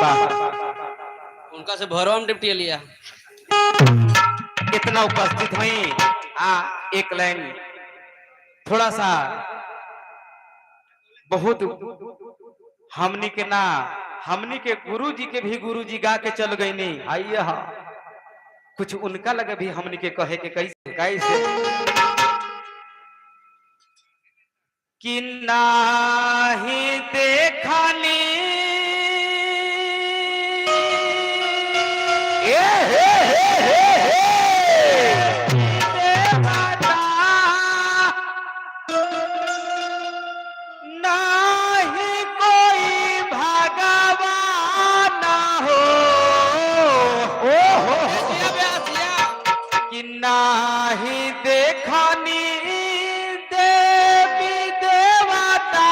वाह। उनका से भरवा में डिप्टी लिया। इतना उपस्थित हुई। हाँ। एक लाइन थोड़ा सा बहुत हमनी के ना हमनी के गुरु जी के भी गुरु जी गा के चल गई नहीं। आइए हाँ। कुछ उनका लगे भी हमनी के कहे के कैसे कैसे? कि नाही देखनी ए हे हे हे हे। देवता, नाही कोई भगवान हो। ओ हो हो। कि नाही देखनी देवी देवता,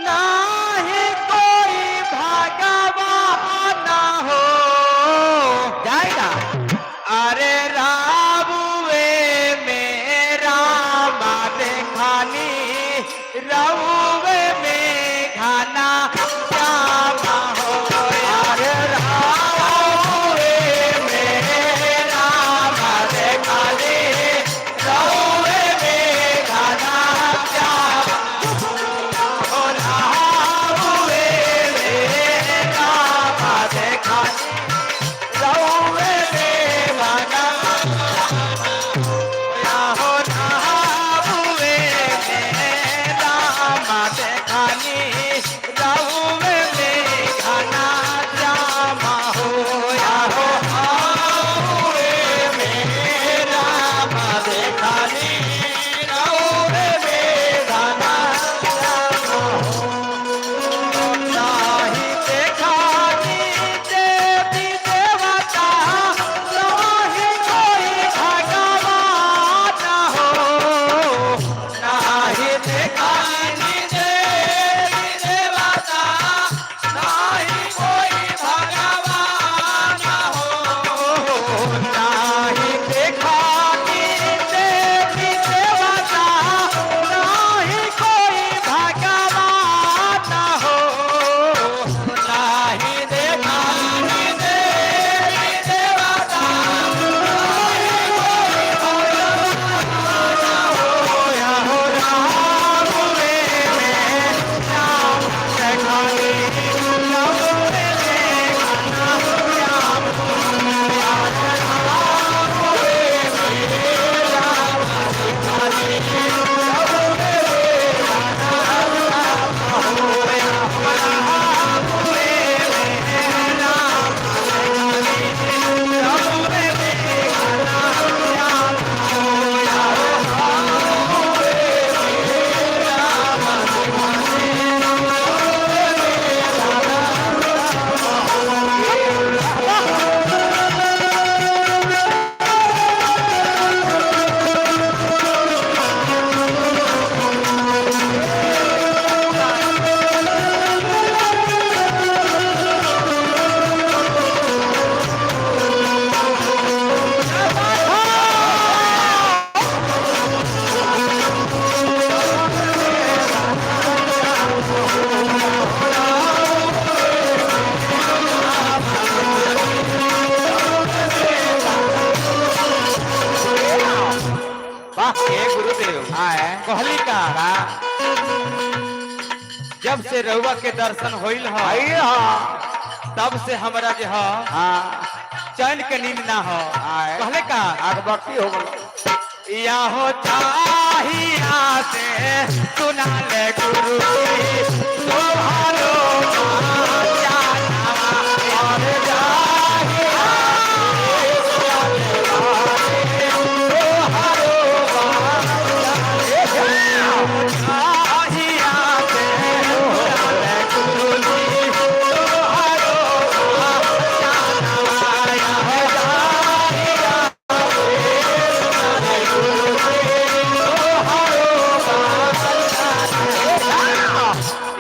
नाही कोई भगवान हो। जाएगा। अरे रामुए मेरा देखनी, रउवे में घना श्यामा हो। अरे रावे मेरा देखनी, रउवे में घना श्याम हो। रावे मेरा देखनी, रउवे में घना हो। रामुए मेरा देखनी, रउवे में घना श्यामा हो। हो रावे मेरा देखनी, रउवे में घना श्याम हो। नाही देखानी देवी देवता, नाही कोई भगवान हो। नाही देखानी देवी देवता, नाही कोई भगवान हो। नाही देखानी देवी देवता, नाही कोई भगवान हो। नाही देखानी देवी देवता, नाही कोई भगवान हो। हो राम रे राम देखनी, रउवे में घना श्याम। वाह। हे गुरुदेव। आए। कहली का जब से रउआ के दर्शन होइल ह आइए हाँ। तब से हमरा जे ह हाँ। चैन के नींद ना हो। आए। कहले का आगबत्ती हो गलो। या हो चाहिया से सुना ले गुरु तुम्हारो और जाहिया चाहिया से सुना ले गुरु तुम्हारो।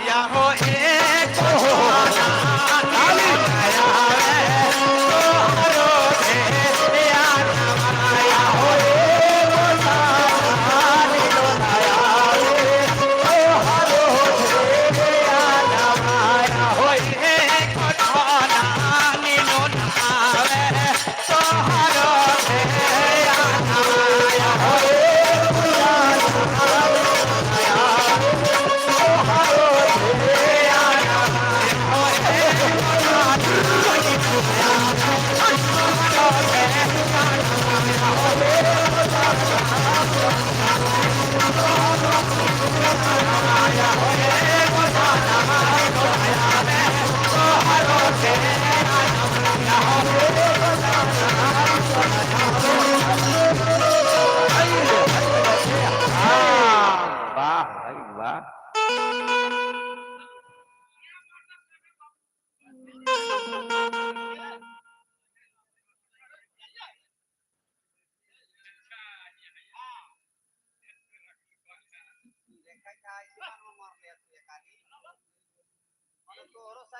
या हो घुराला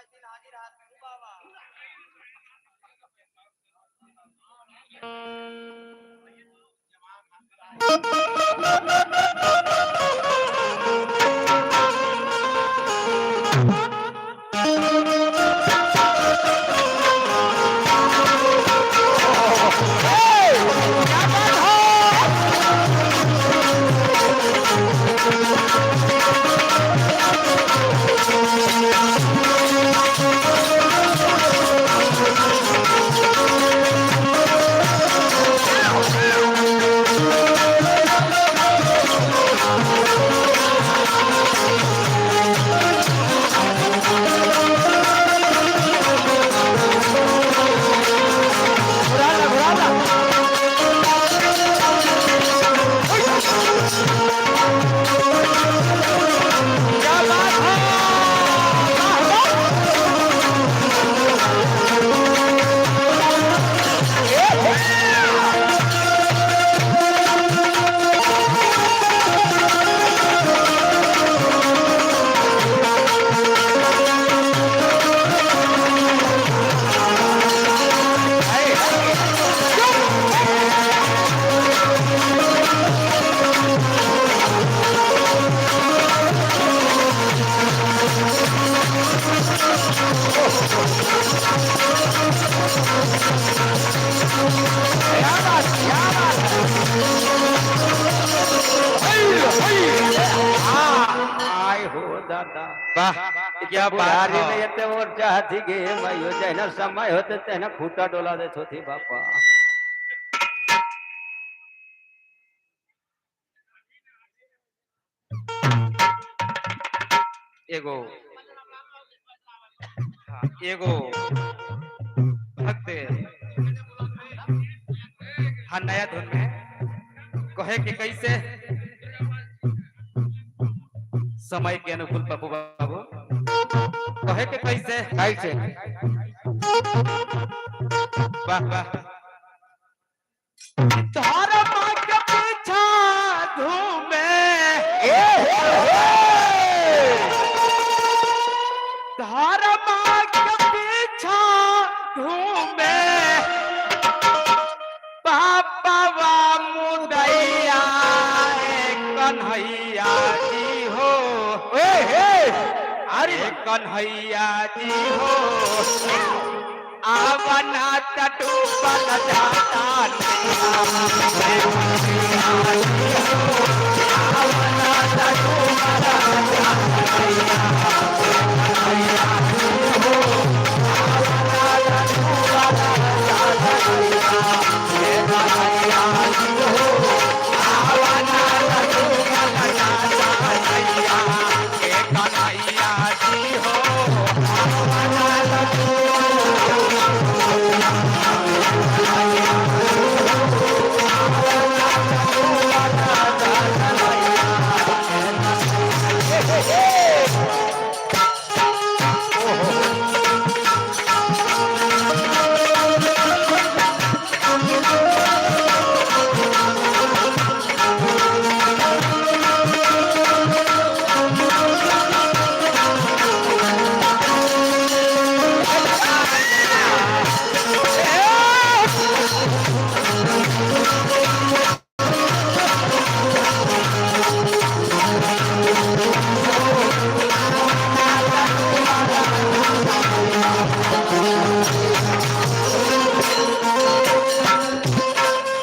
घुराला। क्या बात है। वाह, वाह। क्या बात, क्या बात। आय हो दादा। वाह, क्या बात बुढ़ारी है। में एते और चाहती गे भाइयो, जहना समय होते तेहना खूटा डोला देत होती बापा। एगो, हाँ, एगो भक्त, हाँ, नया धुन में कहे कि कैसे समय के अनुकूल पप्पू बाबू कहे के कैसे कैसे? वाह वाह। धर्म के पीछा घूमे, धर्म के पीछा घूमे बाबा मुदैया ए कन्हैया जी हो, ए हे। अरे कन्हैया जी हो, आवना तटूपल जाता कन्हैया जी हो।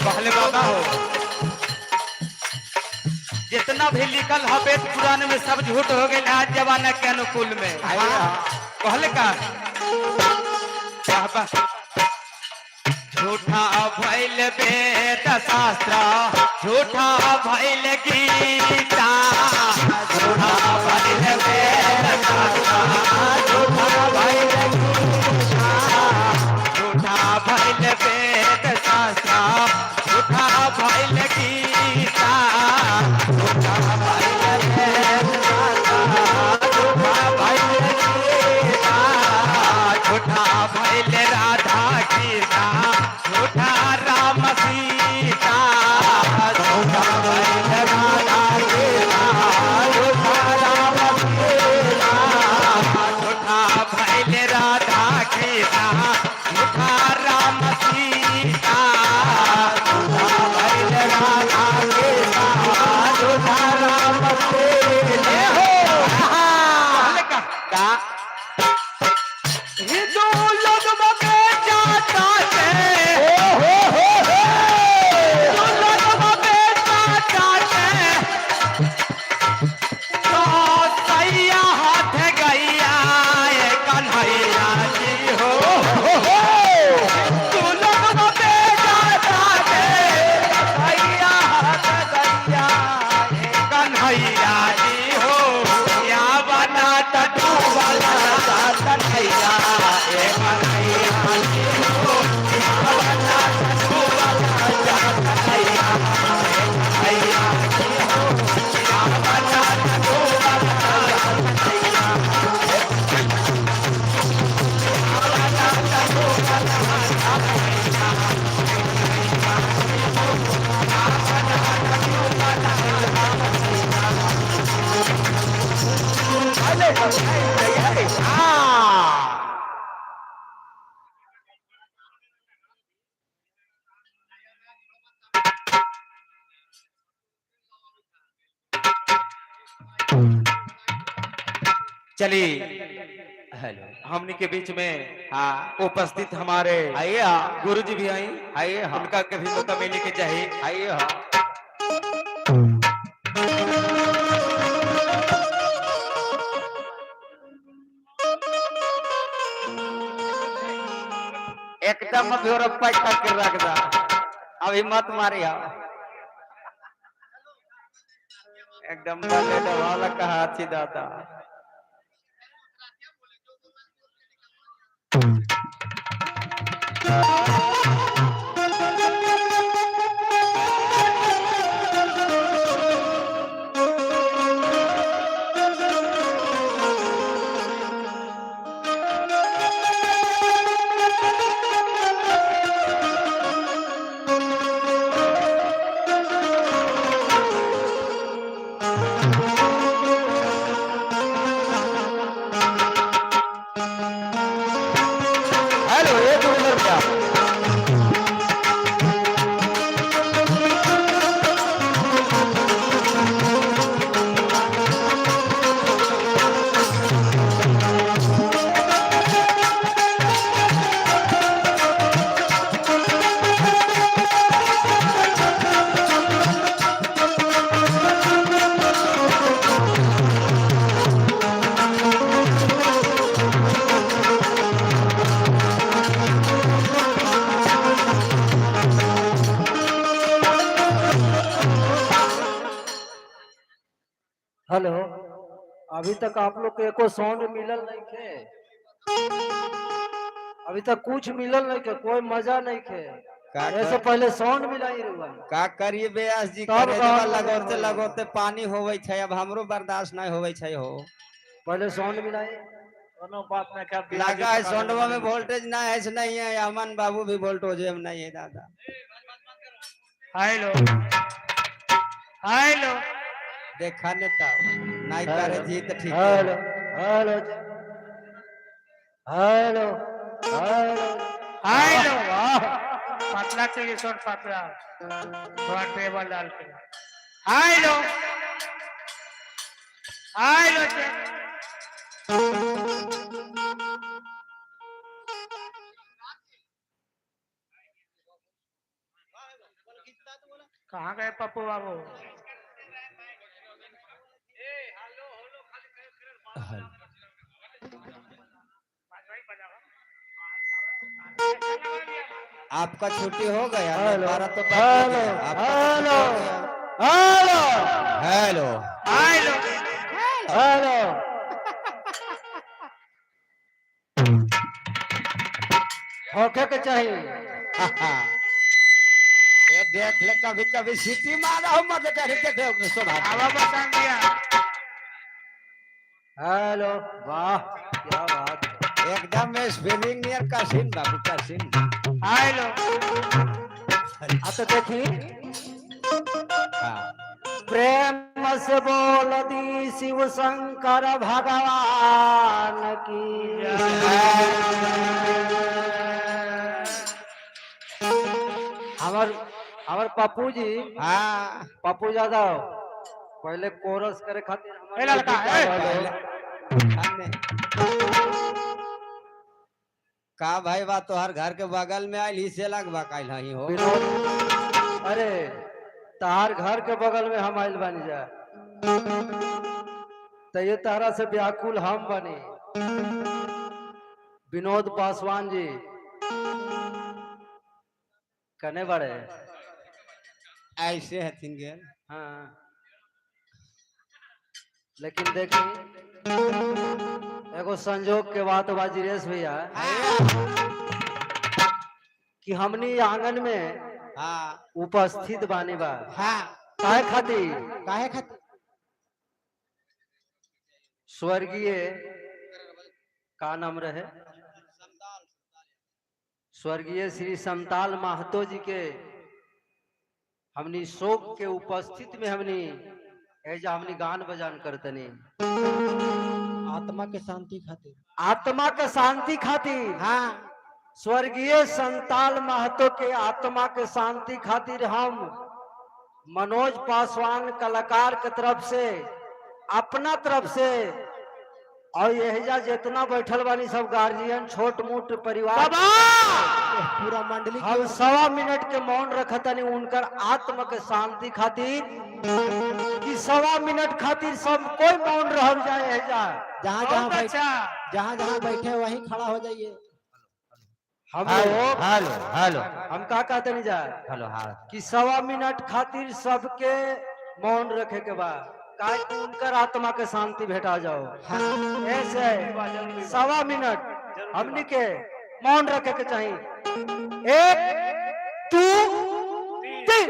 पहले बाबा हो, जितना भी लिखल है वेद पुराण में सब झूठ हो गए आज जमाना के अनुकूल में। कहले का वाह वाह। झूठा भइल वेद शास्त्र, झूठा भइल गीता, झूठा भइल वेद शास्त्र, झूठा भइल गीता, झूठा भइल वेद शास्त्र, झूठा भइल गीता, झूठा भइल वेद शास्त्र, झूठा भइल गीता, झूठा भइल राधा कृष्णा, झूठा राम सीता, झूठा भइल राधा कृष्णा, झूठा राम सीता, झूठा चली हेलो। हमनी के बीच में हाँ उपस्थित हमारे आइए हाँ। गुरु जी भी आई, आइए हाँ। उनका कभी मौका मिले के चाहिए। आइए हाँ। एकदम अभी और पैक करके रख दा, अभी मत मारी हो। एकदम बने वाला कहा थी दादा। हेलो, एक नंबर का। हेलो, अभी तक आप लोग के एको साउंड मिलल नहीं खे। अभी तक कुछ मिलल नहीं खे, कोई मजा नहीं खे। का ऐसे पहले साउंड मिलाई रुआ। का करिए व्यास जी, तब करे गान लगोते होई। लगोते पानी होवे छै, अब हमरो बर्दाश्त नहीं होवे छै हो। पहले साउंड मिलाई। कोनो बात नहीं कर। लगा है सोंडवा में वोल्टेज ना है, ऐसे नहीं है। अमन बाबू भी वोल्टेज में नहीं है दादा। Hello hello. देखा ने तब नहीं करे जी तो ठीक है। Hello hello hello hello hello. वाह। पतला चाहिए सोन पतला, थोड़ा टेबल डाल के। Hello hello. कहाँ गए पप्पू बाबू? आपका छुट्टी हो गया? हेलो हमारा तो बाकी हेलो है। आपका तो हेलो छुट्टी हो गया। Hello hello hello. हेलो। होखे के चाहिए। ये देख ले, कभी कभी सीटी मारा हो मत कर देख शोभा। हवा बसान दिया। हेलो, वाह क्या बात है। एकदम स्पेलिंग नियर कासिन बाबू कासिन। हेलो। अब तो देखी। हाँ। प्रेम से बोल दी शिव शंकर भगवान की। हमर हमर पप्पू जी, हाँ। पप्पू यादव पहले कोरस करे खातिर हमार ए लड़का, ए। हमने का भाई बा तोहर घर के बगल में आयल ही से लग बा काइल हई हो। विनोद, अरे तहार घर के बगल में हम आइल बानी जा, तो ये तारा से व्याकुल हम बनी। विनोद पासवान जी कने बड़े? ऐसे हथिन गेल। हाँ, लेकिन देखी एगो संजोग के बात बा जिरेश भैया कि हमनी आंगन में हाँ। उपस्थित बानी बा। हाँ। काहे खातिर? काहे खातिर? स्वर्गीय का नाम रहे, स्वर्गीय श्री संताल महतो जी के हमनी शोक के उपस्थित में हमनी ऐजा हमनी गान बजान करतनी। आत्मा के शांति खातिर। आत्मा के शांति खातिर। हाँ। स्वर्गीय संताल महतो के आत्मा के शांति खातिर हम मनोज पासवान कलाकार के तरफ से, अपना तरफ से और यही जितना बैठल बानी सब गार्जियन छोट मोट परिवार बाबा पूरा मंडली की हम ओर से 1.25 मिनट के मौन रखतनी उनकर आत्म के शांति खातिर कि 1.25 मिनट खातिर सब कोई मौन रह जाए एजा। जहाँ जहाँ बहुत बैठ अच्छा। जहाँ जहाँ बैठे वहीं खड़ा हो जाइए। हम लोग हेलो हेलो। हम का कहते नहीं जाए हेलो हाँ। कि 1.25 मिनट खातिर सबके मौन रखे के बाद काहे कि उनकर आत्मा के शांति भेटा जाओ। हाँ। ऐसे 1.25 मिनट हमनी के मौन रखे के चाहिए। 1 2 3।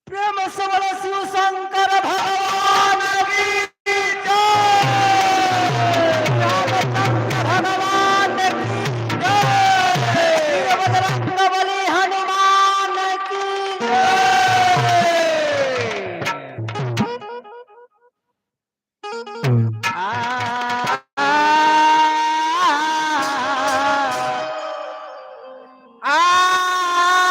प्रेम से बोलो शिव शंकर भगवान की जय। रामचंद्र भगवान की जय। वीर बजरंग बली हनुमान की जय। आ, आ, आ, आ,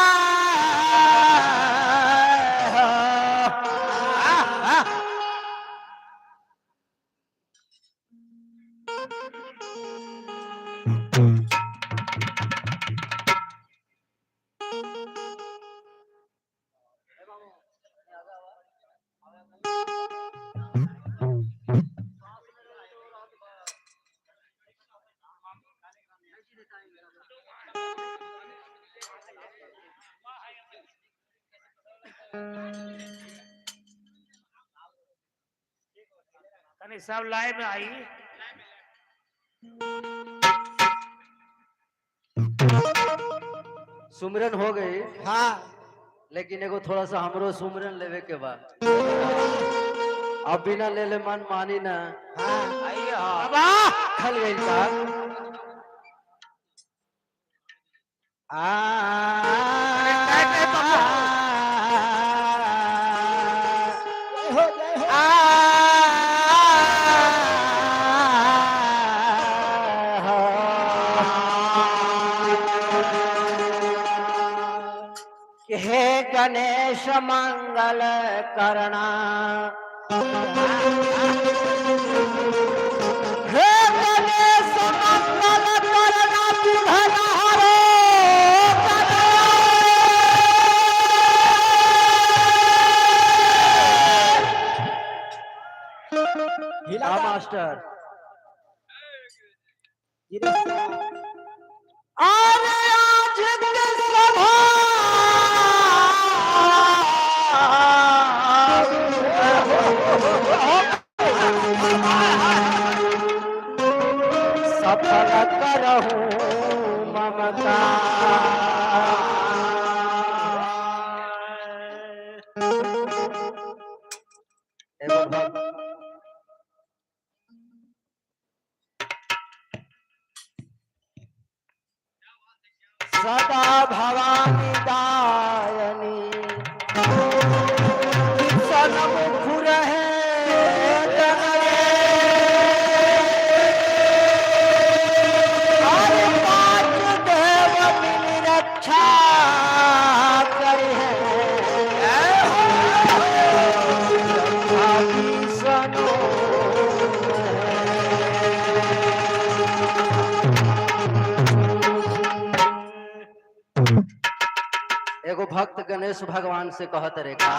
तनी सब लाइव में आई। सुमरन हो गई। हाँ। लेकिन एगो थोड़ा सा हमरो सुमरन लेवे के बा। अब बिना ले ले मन मानी ना। हाँ। बाबा खल गई का आ जय हो, जय हो। हे गणेश मंगल करना, हे गणेश मंगल करना, विघ्न हरो। हिला हाँ दा। मास्टर। धीरे से। अरे आज के सभा सफल करहूँ ममता। एगो सदा भवानी दायनी, सनमुख रहे। भक्त गणेश भगवान से कहत रे का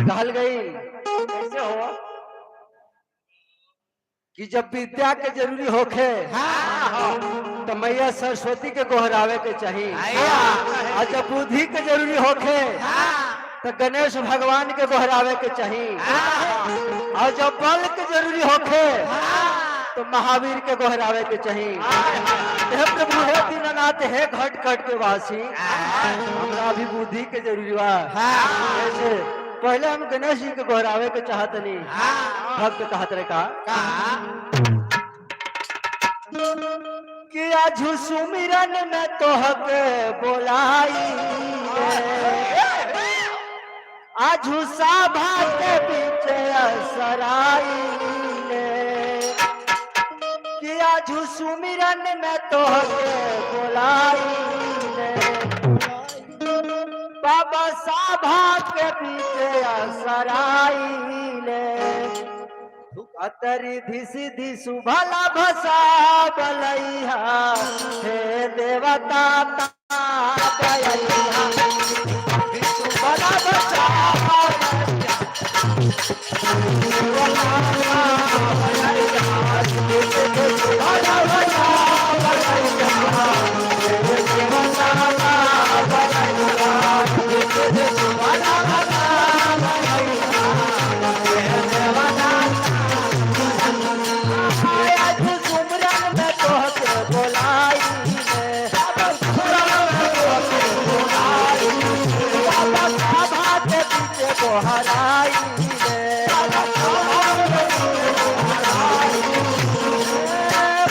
कहल गई कैसे हो कि जब विद्या के जरूरी होखे तो मैया सरस्वती के गोहरावे के चाहिए और जब बुद्धि के जरूरी होखे तो गणेश भगवान के गोहरावे के चाहिए और जब बल के जरूरी होखे तो महावीर के गोहरावे के चाहिए हे प्रभु हे दीनानाथ हे घट घट के वासी, हमरा भी बुद्धि के जरूरी बा। ऐसे पहले हम गणेश जी के गोहरावे के चाहतनी। भक्त कहत रे का कि आजू सुमिरन में तोहके बोलाई, आजू सभा के बीच असराई ले, कि आजू सुमिरन में तोहके बोलाई ले, बाबा सभा के बीच असराई ले, अतरी धिस धिसु भला भसा बलैया हे देवता बलैया, धिसु भला भसा हराई रे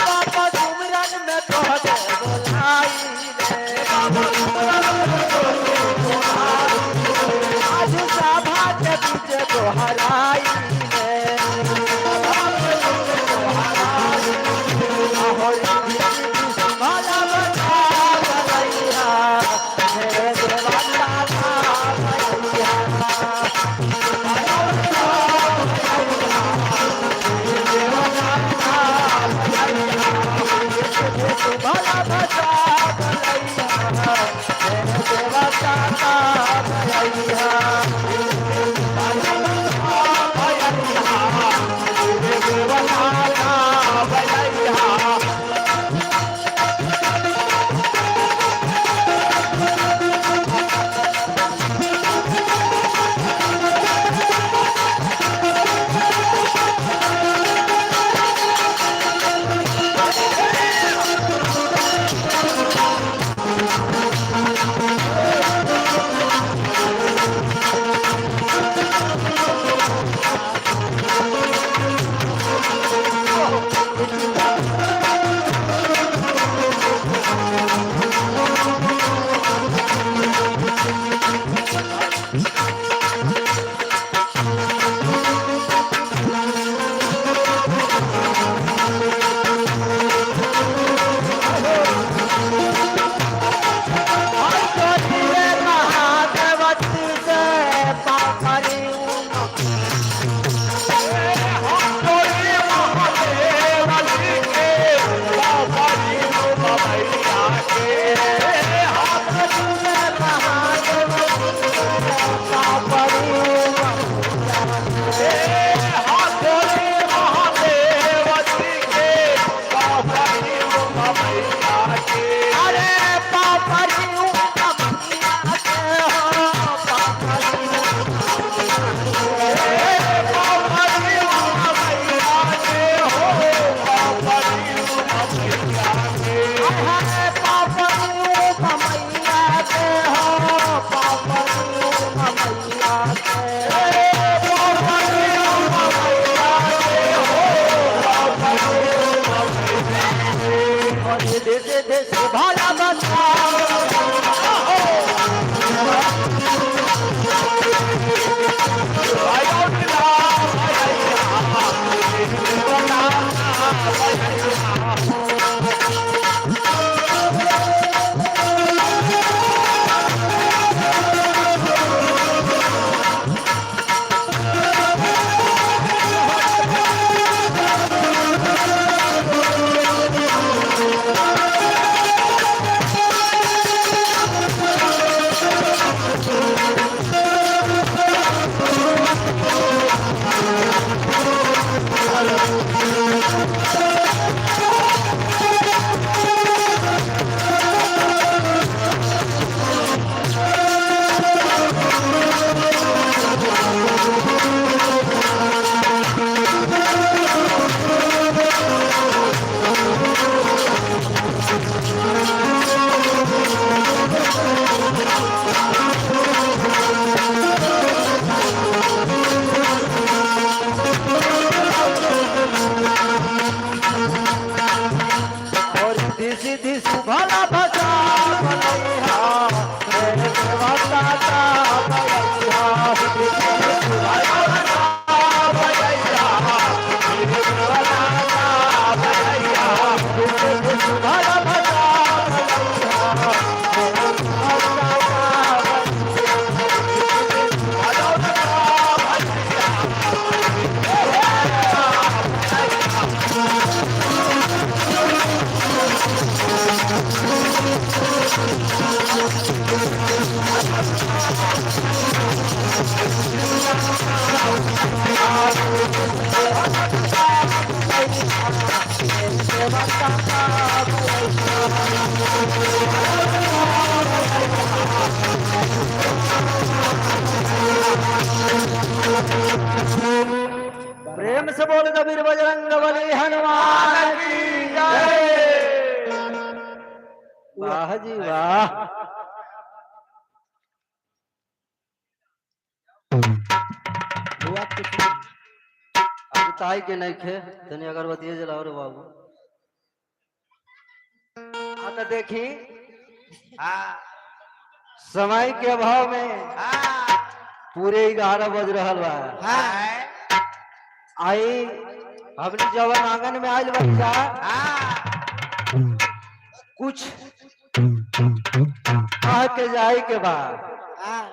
बाबा सुमरन में तोहके बोलाई रे, आज सभा के बीच गोहराई रे, भला बचा बलैया हे देवता बलैया। भला बचा बलैया हे देवता बलैया। अरे पापरी भला बचा। प्रेम से बोल दो वीर बजरंग बली हनुमान की जय। वाह जी वाह। हुआ कुछ नहीं। अब ताई के नहीं खे तनी अगरबत्ती जलाओ रे बाबू। हाँ तो देखी समय के अभाव में पूरे 11 बज रहा बा। आई हमने जवन आंगन में आयल बच्चा कुछ कह के जाए के बाद हाँ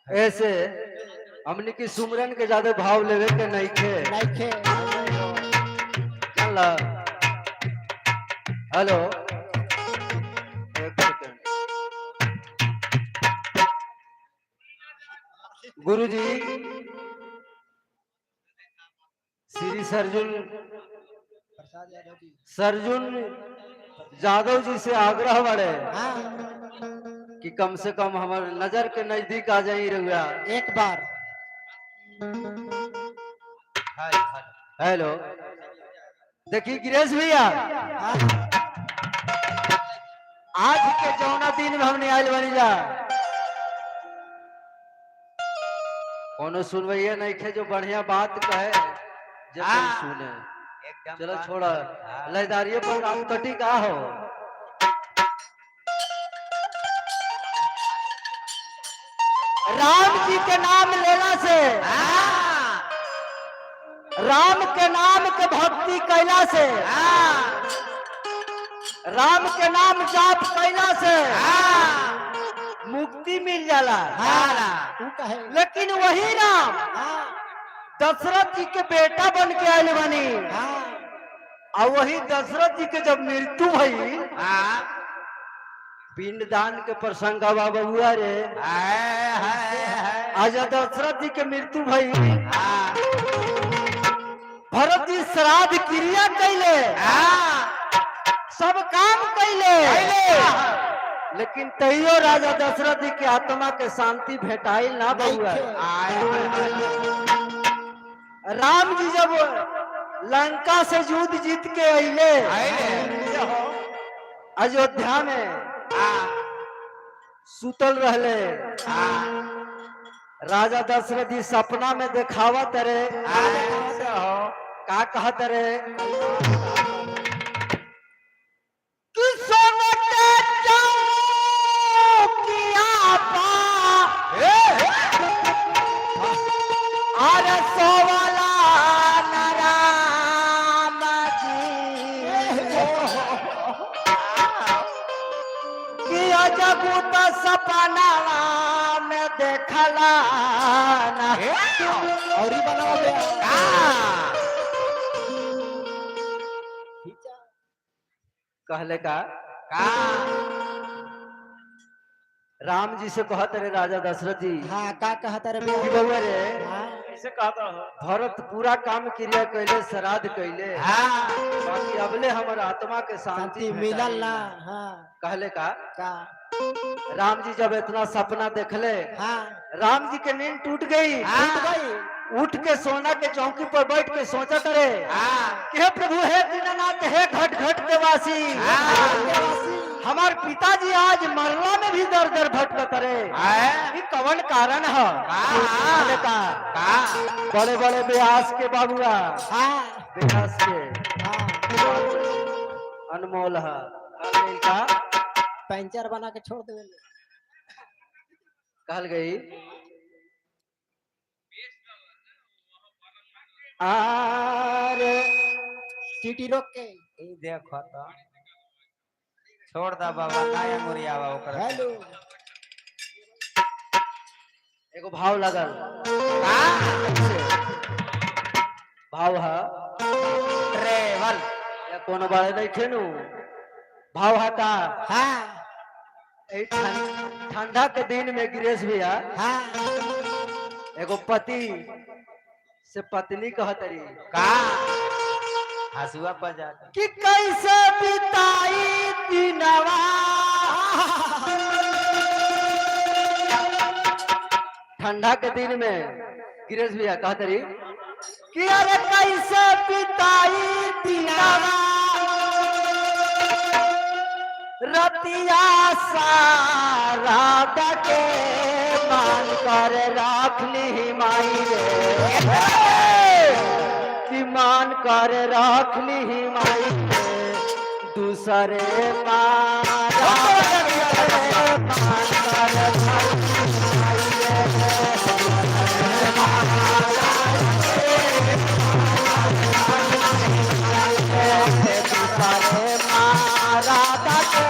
ऐसे हमने की सुमरन के ज्यादा भाव लेवे के नहीं खे। नहीं खे। चल हेलो एक सेकंड गुरुजी श्री सरजुन प्रसाद यादव जी। सरजुन यादव जी से आग्रह बड़े हाँ कि कम से कम हमारे नजर के नजदीक आ जाई रहुआ एक बार। हेलो देखिए गिरेश भैया हाँ आज के जौना दिन में हमने आयल बनी जा कोनो सुनवैया नहीं खे जो बढ़िया बात कहे जे कोई सुने। चलो छोड़ लयदारिये पर रात कटी का हो। राम जी के नाम लेला से, राम के नाम के भक्ति कैला से, राम के नाम जाप कैला से मुक्ति मिल जाला। तू कहे। लेकिन वही राम हाँ दशरथ जी के बेटा बन के आयल बनी हाँ और वही दशरथ जी के जब मृत्यु भई पिंडदान के प्रसंग आवा बबुआ रे। आज दशरथ जी के मृत्यु भई, भरत जी श्राद्ध क्रिया कैले, सब काम कैले, लेकिन तैयो राजा दशरथ जी के आत्मा के शांति भेटाइल ना बबुआ। राम जी जब लंका से युद्ध जीत के अइले अयोध्या में सुतल रहले राजा दशरथ जी सपना में देखावा तरे का कहत रे कि सोने के चौकिया पा अरे सोवला राम जी कि अजगुत सपना में देखला ना। और ही बनाओ बे। खींचा। कहले का राम जी से कहत रे राजा दशरथ जी हाँ का कहता रे कि बे? बउआ रे हाँ भरत पूरा काम क्रिया कैले, श्राद्ध कैले, बाकी अबले हमर आत्मा के शांति शांति मिलल ना। हाँ कहले का का राम जी जब इतना सपना देखले हाँ राम जी के नींद टूट गई। टूट गई। उठ के सोना के चौकी पर बैठ के सोचा करे कि हे प्रभु हे दीनानाथ हे घट घट के वासी, हमार पिताजी आज मरला में भी दर दर भटकत रे, ई कवन कारण है? कहले का बड़े बड़े ब्यास के बाबुआ हाँ ब्यास के हाँ अनमोल है। कहल गई का पंचर बना के छोड़ दे। कहल गई आरे सीटी रोक के। ई देखो तो छोड़ दा बाबा ना अंगुरियावा ओकरा। हेलो एगो भाव लगल भाव है ट्रेवल या कोनो बारे नहीं खेनू भाव है का हाँ ए ठंडा के दिन में गिरेश भैया हाँ एगो पति से पत्नी कहतरी का हसुआ पर जाता कि कैसे बिताई दिनवा ठंडा के दिन में गिरेश भैया कहतरी कि अरे कैसे बिताई दिनवा रतिया सारा के मान कर राख ली माई रे, कि मान कर राख ली माई रे, दूसरे मारा के मान कर राख ली माई रे। दूसरे मारा के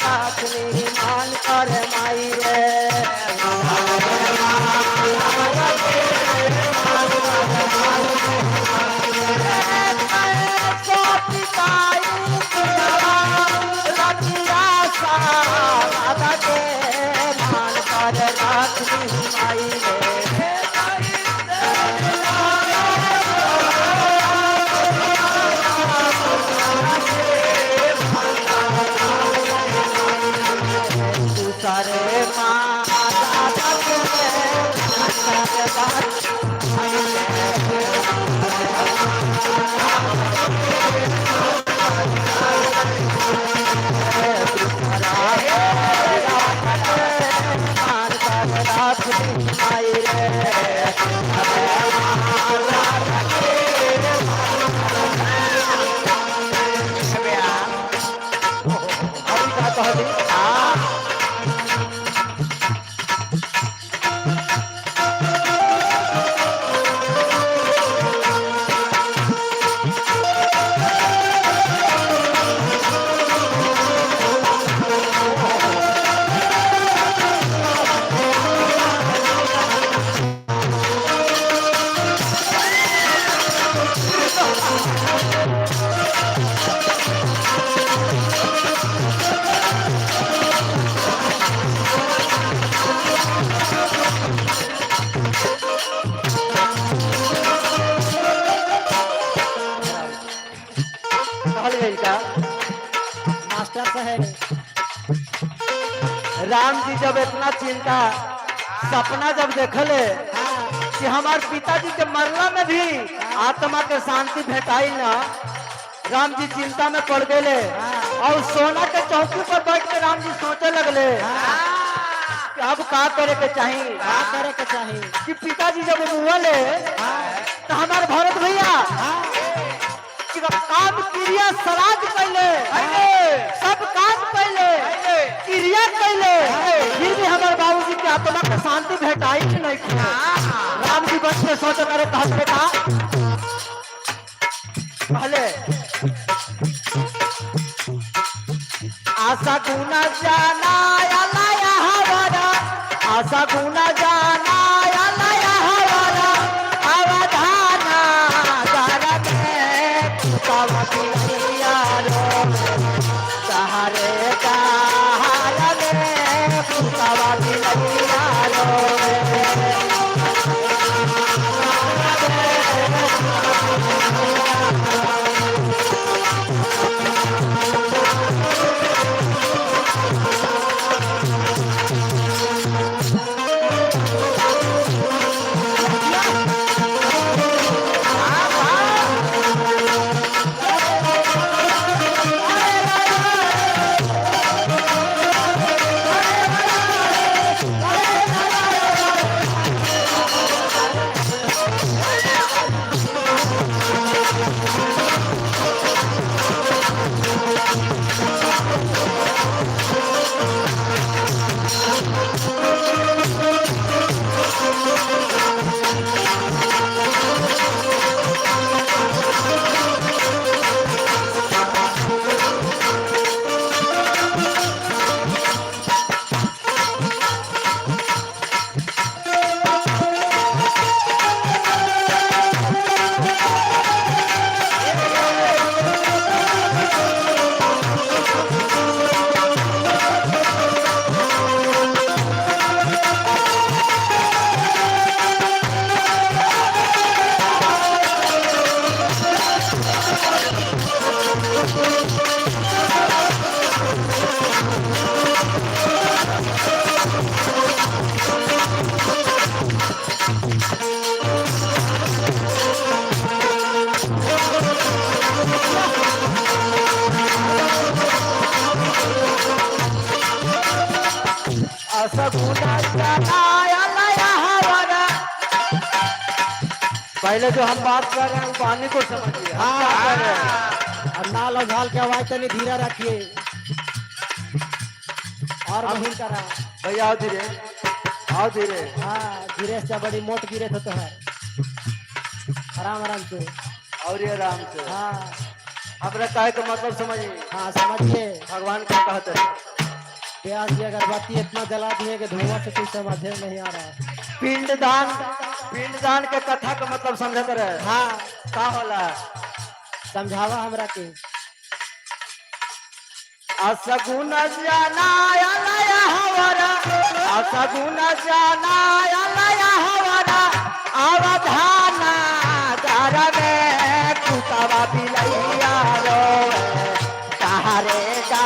राख ली मान कर माई रे। कहल गइल का मास्टर साहब राम जी जब इतना चिंता सपना जब देखले कि हमार पिताजी के मरला में भी आत्मा के शांति भेटाई ना, राम जी चिंता में पड़ गए और सोना के चौकी पर बैठ के राम जी सोचे लगले कि अब का करे के चाही, का करे के चाही कि पिताजी जब मुहले तो हमारे भरत भैया कि काम क्रिया श्राद्ध कैले, सब काम कैले, क्रिया कैले, फिर भी हमारे बाबूजी के आत्मा के शांति भेटाई कि नहीं थे। राम जी बच के सोच करे कहत बेटा पहले आशा गुना जाना अलाया हमारा, आशा गुना जाना अलाया हमारा, अवधाना दारा के कुतावा पिया रो, सहारे सहारा में कुतावा पिया रो। पहले जो हम बात कर रहे हैं वो पानी को समझिए। हम क्या कर रहे हैं? और नाल और झाल के आवाज तनी धीरा रखिए और बहिन करा। भैया आओ धीरे, आओ धीरे। हाँ, गिरे से बड़ी मोट गिरे थे तो है, आराम आराम से। और ये आराम से। हाँ। हमरा काहे के मतलब समझिए। हाँ, समझिए। भगवान क्या कहते हैं? प्याज की अगरबत्ती इतना जला दिए कि धुआं से कुछ समझे नहीं आ रहा है। पिंडदान, पिंडदान के कथा का मतलब समझत रहे? हाँ। का होला? समझावा हमरा के। असगुन जाना लया हवरा, असगुन जाना लया हवरा, अवधाना घर में कुतवा बिलैया रोवे सहारे का।